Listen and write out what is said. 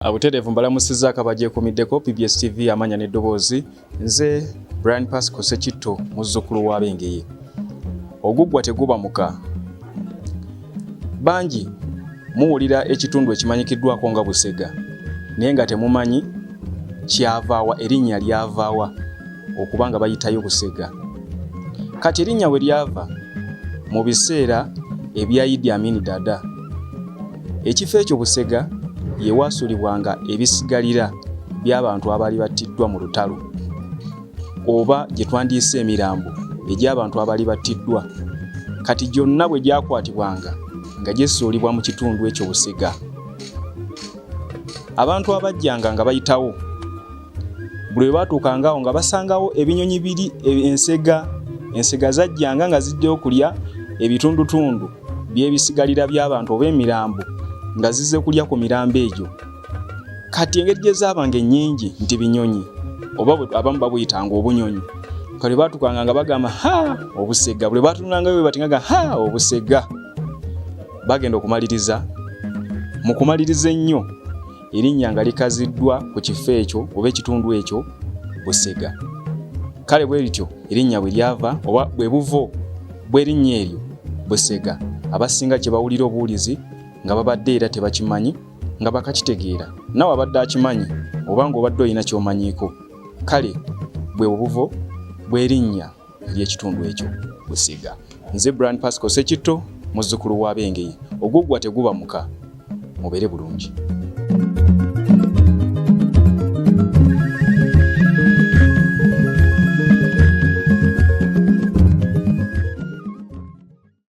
Abutereevu mbalamusizzaako abagyekuumiddeko PBS TV amanya n'eddoboozi. Nze Brian Pascal Ssekitto, muzzukulu w'Abengeye. Oguggwa teguba muka. Bangi muwulira ekitundu ekimanyikiddwako nga Busega, naye nga temumanyi kyavaawa, erinnya lyavaawa okuba nga bayitayo Busega. Kati erinnya we lyava mu biseera ebya Idi Amin Dada, ekifo ekyo Busega ye waasulibwanga ebisigalira by'abantu abaali battiddwa mu lutalo, oba gye twandiyise emirambo egy'abantu abaali battiddwa. Kati gyonna bwe gyakwatibwanga nga gyesuulibwa mu kitundu ekyo Busega, abantu abajjanga nga bayitawo buli lwe baatuukanga awo nga basangawo ebinyonyi biri ensega. Ensega zajjanga nga zijja okulya ebitundutundu by'ebisigalira by'abantu oba emirambo, nga zizze kulya ku mirambo egyo. Kati engeri gye zaabanga ennyingi nti binyonyi oba abamu babuyitanga obunyonyi, kale baatukanga nga bagamba ha obusega. Buli baatunulanga bwe bati nga ha obusega. Bagenda okumaliriza mu kumaliriza ennyo erinnya nga likaziddwa ku kifo ekyo oba ekitundu ekyo Busega. Kale bwe lityo erinnya bwe lyava oba bwe buvo bw'erinnya eryo Busega, abasinga kye bawulira obuwulizi nga babadde era tebakimanyi nga bakakitegeera. Nawe abadde akimanyi oba ng'obadde olina ky'omanyiiko, kale bwe buvo bw'erinnya ery'ekitundu ekyo Busiga. Nze Brian Pascal Ssekitto, muzzukulu w'Abengeye. Oguggwa teguba muka. Mubeere bulungi.